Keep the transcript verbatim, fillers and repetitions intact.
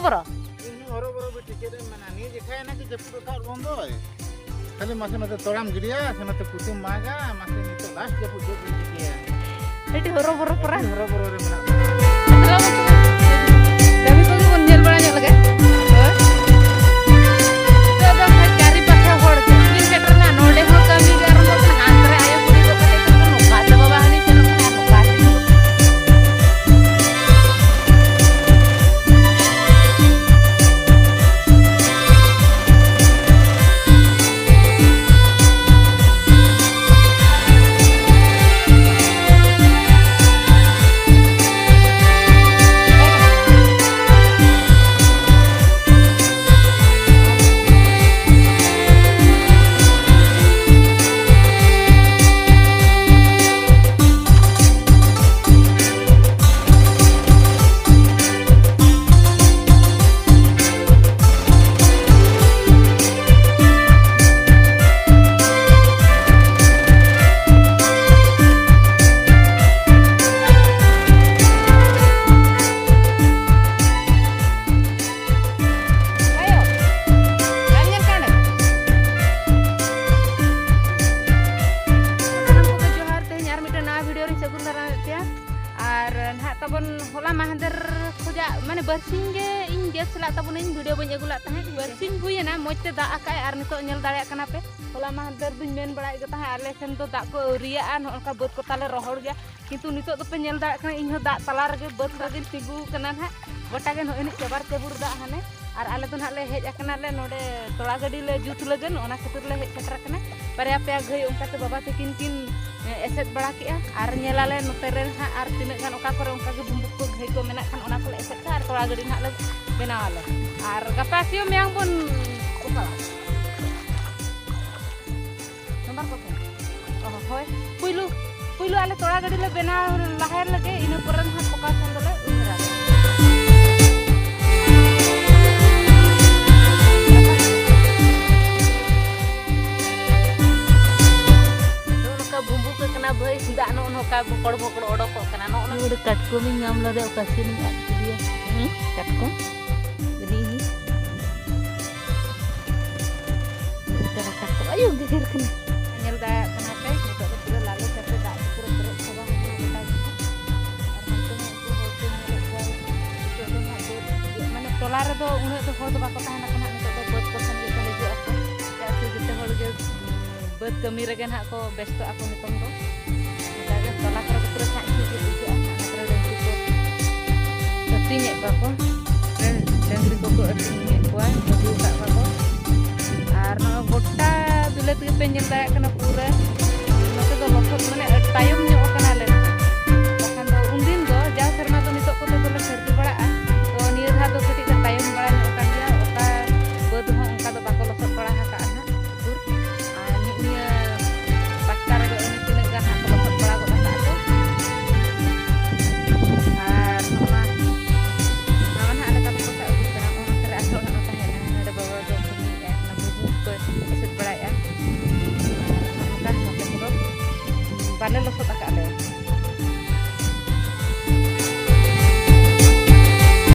ᱵᱚᱨᱚ᱾ ᱤᱧ ᱦᱚᱸ ᱦᱚᱨᱚᱵᱚᱨᱚ ᱜᱮ ᱴᱷᱤᱠᱟᱹ ᱨᱮ ᱢᱮᱱᱟ᱾ ᱱᱤᱭᱟᱹ ᱡᱮᱠᱷᱟ ᱮᱱᱟ ᱠᱤ ᱡᱟᱹᱯᱩᱫ ᱟᱠᱟᱫ ᱵᱚᱱᱫᱚᱭ᱾ ᱠᱷᱟᱹᱞᱤ ᱢᱟᱥᱮ ᱱᱚᱛᱮ ᱛᱚᱲᱟᱢ ᱜᱤᱰᱤᱭᱟ, ᱥᱮ ᱱᱚᱛᱮ ᱠᱩᱴᱤᱢ ᱢᱟᱜᱟ, ᱢᱟᱥᱮ ᱱᱤᱛᱚᱜ ᱞᱟᱥᱴ ᱡᱟᱹᱯᱩᱫ ᱪᱮᱫ ᱵᱚᱱ ᱪᱤᱠᱟᱹᱭᱟ? ᱟᱹᱰᱤ ᱦᱚᱨᱚᱵᱚᱨᱚ ᱯᱚᱨᱟ᱾ ᱟᱹᱰᱤ ᱦᱚᱨᱚᱵᱚᱨᱚ ᱨᱮ ᱢᱮᱱᱟᱜ ᱵᱚᱱᱟ᱾ ᱠᱟᱹᱢᱤ ᱠᱚᱜᱮ ᱵᱚᱱ ᱧᱮᱞ ᱵᱟᱲᱟ ᱧᱚᱜ ᱞᱮᱜᱮ᱾ ᱦᱳᱭ᱾ ᱱᱤᱛᱚᱜ ᱫᱚ ᱦᱟᱸᱜ ᱪᱟᱹᱨᱤ ᱯᱟᱠᱷᱟ ᱦᱚᱲ ᱠᱚ ᱥᱮᱴᱮᱨ ᱮᱱᱟ᱾ ᱱᱚᱰᱮ ᱦᱚᱸ ᱠᱟᱹᱢᱤ ᱜᱮ ᱟᱨᱟᱢᱵᱷᱚᱜ ᱠᱟᱱᱟ᱾ ᱦᱟᱱᱛᱮ ᱨᱮ ᱟᱭᱳ ᱵᱩᱰᱷᱤ ᱠᱚ ᱠᱟᱹᱴᱤᱡ ᱠᱚ ᱱᱚᱝᱠᱟ ᱛᱮ ᱵᱟᱵᱟ ᱦᱟᱹᱱᱤ ᱥᱮᱱᱚᱜ ᱠᱟᱱᱟ, ᱱᱚᱝᱠᱟ ᱛᱮ᱾ ᱟᱭᱳ, ᱵᱟᱢ ᱧᱮᱞ ᱠᱟᱣᱱᱟ? ᱥᱟᱱᱟᱢ ᱠᱚᱜᱮ ᱡᱚᱦᱟᱨ, ᱛᱮᱦᱮᱧ ᱟᱨ ᱢᱤᱫᱴᱮᱱ ᱱᱟᱣᱟ video ᱨᱤᱧ ᱥᱟᱹᱜᱩᱱ ᱫᱟᱨᱟᱢᱮᱫ ᱯᱮᱭᱟ᱾ ᱟᱨ ᱱᱟᱦᱟᱜ ᱛᱟᱵᱚᱱ ᱦᱚᱞᱟ ᱢᱟᱦᱫᱮᱨ ᱠᱷᱚᱡᱟᱜ, ᱢᱟᱱᱮ, ᱵᱟᱨᱥᱤᱧ ᱜᱮ ᱤᱧ gas ᱞᱟᱜ ᱛᱟᱵᱚᱱᱟᱹᱧ, video ᱵᱟᱹᱧ ᱟᱹᱜᱩ ᱞᱟᱜ ᱛᱟᱦᱮᱸᱫ᱾ ᱵᱟᱨᱥᱤᱧ ᱦᱩᱭᱮᱱᱟ, ᱢᱚᱡᱽ ᱛᱮ ᱫᱟᱜ ᱟᱠᱟᱫ ᱟᱭ᱾ ᱟᱨ ᱱᱤᱛᱚᱜ ᱧᱮᱞ ᱫᱟᱲᱮᱭᱟᱜ ᱠᱟᱱᱟ ᱯᱮ, ᱦᱚᱞᱟ ᱢᱟᱦᱫᱮᱨ ᱫᱚᱧ ᱢᱮᱱ ᱵᱟᱲᱟᱭᱮᱫ ᱜᱮ ᱛᱟᱦᱮᱸᱫ, ᱟᱞᱮ ᱥᱮᱱ ᱫᱚ ᱫᱟᱜ ᱠᱚ ᱟᱹᱣᱨᱤᱭᱟᱜᱼᱟ, ᱱᱚᱜᱼᱚ ᱱᱚᱝᱠᱟ ᱵᱟᱹᱫᱽ ᱠᱚ ᱛᱟᱞᱮ ᱨᱚᱦᱚᱲ ᱜᱮᱭᱟ᱾ ᱠᱤᱱᱛᱩ ᱱᱤᱛᱚᱜ ᱫᱚᱯᱮ ᱧᱮᱞ ᱫᱟᱲᱮᱭᱟᱜ ᱠᱟᱱᱟ, ᱤᱧ ᱦᱚᱸ ᱫᱟᱜ ᱛᱟᱞᱟ ᱨᱮᱜᱮ, ᱵᱟᱹᱫᱽ ᱨᱮᱜᱮᱧ ᱛᱤᱸᱜᱩ ᱟᱠᱟᱱᱟ ᱱᱟᱦᱟᱜ᱾ ᱜᱚᱴᱟ ᱜᱮ ᱱᱚᱜᱼᱚᱭ ᱱᱤᱡ ᱪᱟᱵᱟᱨ ᱪᱟᱹᱵᱩᱨ ᱫᱟᱜ ᱦᱟᱱᱮ᱾ ᱟᱨ ᱟᱞᱮ ᱫᱚ ᱱᱟᱦᱟᱜ ᱞᱮ ᱦᱮᱡ ᱟᱠᱟᱱᱟ ᱞᱮ ᱱᱚᱰᱮ ᱛᱚᱲᱟ ᱜᱟᱹᱰᱤ ᱞᱮ ᱡᱩᱛ ᱞᱟᱹᱜᱤᱫ, ᱚᱱᱟ ᱠᱷᱟᱹᱛᱤᱨ ᱞᱮ ᱦᱮᱡ ᱥᱮᱴᱮᱨ ᱟᱠᱟᱱᱟ᱾ ᱵᱟᱨᱭᱟ ᱯᱮᱭᱟ ᱜᱷᱟᱹᱭ ᱚᱱᱠᱟ ᱛᱮ ᱵᱟᱵᱟ ᱛᱟᱹᱠᱤᱱ ᱠᱤᱱ, ᱮ, ᱮᱥᱮᱫ ᱵᱟᱲᱟ ᱠᱮᱜᱼᱟ᱾ ᱟᱨ ᱧᱮᱞᱟᱞᱮ ᱱᱚᱛᱮ ᱨᱮ ᱱᱟᱦᱟᱜ ᱟᱨ ᱛᱤᱱᱟᱹᱜ ᱜᱟᱱ ᱚᱠᱟ ᱠᱚᱨᱮ ᱚᱱᱠᱟ ᱜᱮ ᱵᱷᱩᱢᱵᱩᱠ ᱠᱚ ᱜᱷᱟᱹᱭ ᱠᱚ ᱢᱮᱱᱟᱜ ᱠᱷᱟᱱ ᱚᱱᱟ ᱠᱚᱞᱮ ᱮᱥᱮᱫ ᱠᱟᱜᱼᱟ ᱟᱨ ᱛᱚᱲᱟ ᱜᱟᱹᱰᱤ ᱱᱟᱦᱟᱜ ᱞᱮ ᱵᱮᱱᱟᱣᱟᱞᱮ᱾ ᱟᱨ ᱜᱟᱯᱟ ᱥᱤᱭᱳᱜ ᱢᱮᱭᱟᱝ ᱵᱚᱱ ᱠᱚᱥᱟᱞᱟ᱾ ᱱᱟᱢᱵᱟᱨ ᱠᱚ ᱴᱷᱮᱱ᱾ ᱚ, ᱦᱳᱭ᱾ ᱯᱩᱭᱞᱩ, ᱯᱩᱭᱞᱩ ᱟᱞᱮ ᱛᱚᱲᱟ ᱜᱟᱹᱰᱤ ᱞᱮ ᱵᱮᱱᱟᱣ ᱞᱟᱦᱟᱭ ᱞᱮᱜᱮ, ᱤᱱᱟᱹ ᱯᱚᱨᱮ ᱱᱟᱦᱟᱜ ᱚᱠᱟ ᱠᱷᱚᱱ ᱫᱚᱞᱮ ᱩᱭᱦᱟᱹᱨᱟ᱾ ᱱᱚᱜᱼᱚ ᱱᱚᱝᱠᱟ ᱵᱷᱩᱸᱵᱩᱠ ᱟᱠᱟᱱᱟ ᱵᱷᱟᱹᱭ, ᱫᱟᱜ ᱱᱚᱜᱼᱚ ᱱᱚᱝᱠᱟ ᱵᱚᱠᱚᱲ ᱵᱚᱠᱚᱲ ᱚᱰᱚᱠᱚᱜ ᱠᱟᱱᱟ᱾ ᱱᱚᱜᱼᱚ ᱱᱚᱝᱠᱟ᱾ ᱠᱟᱴᱠᱚᱢᱤᱧ ᱧᱟᱢ ᱞᱮᱫᱮ, ᱚᱠᱟ ᱥᱮᱱᱤᱧ ᱟᱫ ᱠᱮᱫᱮᱭᱟ᱾ ᱦᱩᱸ? ᱠᱟᱴᱠᱚᱢ᱾ ᱜᱮᱜᱮᱨ ᱠᱟᱱᱟ᱾ ᱧᱮᱞ ᱫᱟᱲᱮᱭᱟᱜ ᱠᱟᱱᱟ ᱯᱮ, ᱱᱤᱛᱚᱜ ᱫᱚ ᱯᱩᱨᱟᱹ ᱞᱟᱞᱮ ᱪᱟᱯᱮ ᱫᱟᱜ ᱛᱮ ᱯᱩᱨᱟᱹ ᱯᱮᱨᱮᱡ ᱪᱟᱵᱟ ᱟᱠᱟᱱᱟ ᱜᱚᱴᱟ ᱜᱮ᱾ ᱟᱨ ᱦᱟᱱᱛᱮ ᱦᱚᱸ ᱩᱱᱠᱩ ᱦᱚᱲ ᱠᱚ ᱧᱮᱞᱮᱫ ᱠᱚᱣᱟ, ᱱᱤᱛᱚᱜ ᱫᱚ ᱱᱟᱦᱟᱜ ᱵᱟᱹᱫᱽ ᱤᱭᱟᱹ, ᱢᱟᱱᱮ ᱴᱚᱞᱟ ᱨᱮᱫᱚ ᱩᱱᱟᱹᱜ ᱫᱚ ᱦᱚᱲ ᱫᱚ ᱵᱟᱠᱚ ᱛᱟᱦᱮᱱᱟ ᱠᱚ ᱱᱟᱦᱟᱜ, ᱱᱤᱛᱚᱜ ᱫᱚ ᱵᱟᱹᱫᱽ ᱠᱚ ᱥᱮᱱ ᱜᱮᱠᱚ ᱦᱤᱡᱩᱜ ᱟᱠᱚ᱾ ᱪᱮᱫᱟᱜ ᱥᱮ ᱡᱚᱛᱚ ᱦᱚᱲ ᱜᱮ ᱵᱟᱹᱫᱽ ᱠᱟᱹᱢᱤ ᱨᱮᱜᱮ ᱱᱟᱦᱟᱜ ᱠᱚ ᱵᱮᱥᱛᱚᱜ ᱟᱠᱚ ᱱᱤᱛᱚᱝ ᱫᱚ᱾ ᱚᱱᱠᱟᱜᱮ ᱛᱚᱞᱟ ᱠᱚᱨᱮ ᱫᱚ ᱯᱩᱨᱟᱹ ᱪᱟᱜ ᱪᱩᱜ ᱜᱮ ᱵᱩᱡᱷᱟᱹᱜᱼᱟ᱾ ᱚᱱᱟ ᱠᱚᱨᱮ ᱰᱟᱹᱝᱨᱤ ᱠᱚ ᱟᱹᱛᱤᱧᱮᱫ ᱠᱚᱣᱟ ᱠᱚ, ᱰᱟᱹᱝᱨᱤ ᱠᱚᱠᱚ ᱟᱹᱛᱤᱧᱮᱫ ᱠᱚᱣᱟ, ᱟᱹᱜᱩ ᱟᱠᱟᱫ ᱠᱚᱣᱟ ᱠᱚ᱾ ᱟᱨ ᱱᱚᱣᱟ ᱜᱚᱴᱟ ᱵᱤᱞᱟᱹᱛ ᱜᱮᱯᱮ ᱧᱮᱞ ᱫᱟᱲᱮᱭᱟᱜ ᱠᱟᱱᱟ, ᱯᱩᱨᱟᱹ ᱱᱚᱛᱮ ᱫᱚ ᱞᱚᱥᱚᱫ ᱢᱟᱱᱮ ᱛᱟᱭᱚᱢ ᱧᱚᱜ ᱟᱠᱟᱱᱟ ᱞᱮ᱾ ᱵᱟᱠᱷᱟᱱ ᱫᱚ ᱩᱱᱫᱤᱱ ᱫᱚ ᱡᱟᱣ ᱥᱮᱨᱢᱟ ᱫᱚ ᱱᱤᱛᱚᱜ ᱠᱚᱛᱮ ᱫᱚᱞᱮ ᱥᱟᱹᱨᱫᱤ ᱵᱟᱲᱟᱜᱼᱟ, ᱛᱚ ᱱᱤᱭᱟᱹ ᱫᱷᱟᱣ ᱫᱚ ᱠᱟᱹᱴᱤᱡ ᱞᱮ ᱛᱟᱭᱚᱢ ᱵᱟᱲᱟ ᱧᱚᱜ ᱟᱠᱟᱱ ᱜᱮᱭᱟ᱾ ᱚᱠᱟ ᱵᱟᱹᱫᱽ ᱦᱚᱸ ᱚᱱᱠᱟ ᱫᱚ ᱵᱟᱠᱚ ᱞᱚᱥᱚᱫ ᱵᱟᱲᱟ ᱟᱠᱟᱫᱼᱟ ᱱᱟᱦᱟᱜ ᱩᱠᱩᱨ᱾ ᱟᱨ ᱱᱤᱭᱟᱹ ᱯᱟᱥᱴᱟ ᱨᱮᱜᱮ ᱩᱱᱤ ᱛᱤᱱᱟᱹᱜ ᱜᱟᱱ ᱦᱟᱸᱜ ᱠᱚ ᱞᱚᱥᱚᱫ ᱵᱟᱲᱟ ᱜᱚᱫ ᱟᱠᱟᱫ ᱠᱚ᱾ ᱟᱨ ᱱᱚᱣᱟ, ᱱᱟᱣᱟ ᱱᱟᱦᱟᱜ ᱞᱮᱠᱟ ᱛᱮᱠᱚ ᱥᱟᱵ ᱟᱹᱜᱩ ᱠᱟᱱᱟ, ᱚᱱᱟ ᱠᱚᱨᱮ ᱟᱨᱦᱚᱸ ᱚᱱᱟ ᱛᱟᱦᱮᱱᱟ᱾ ᱱᱚᱰᱮ ᱵᱟᱵᱟ ᱫᱚ ᱠᱟᱹᱢᱤᱭᱮᱫᱼᱟ, ᱚᱱᱟ ᱵᱩᱵᱩ ᱠᱚᱭ ᱮᱥᱮᱫ ᱵᱟᱲᱟᱭᱮᱫᱼᱟ᱾ ᱟᱨ ᱱᱚᱝᱠᱟ ᱱᱚᱛᱮ ᱠᱚᱫᱚ ᱵᱟᱞᱮ ᱞᱚᱥᱚᱫ ᱟᱠᱟᱫ ᱞᱮ᱾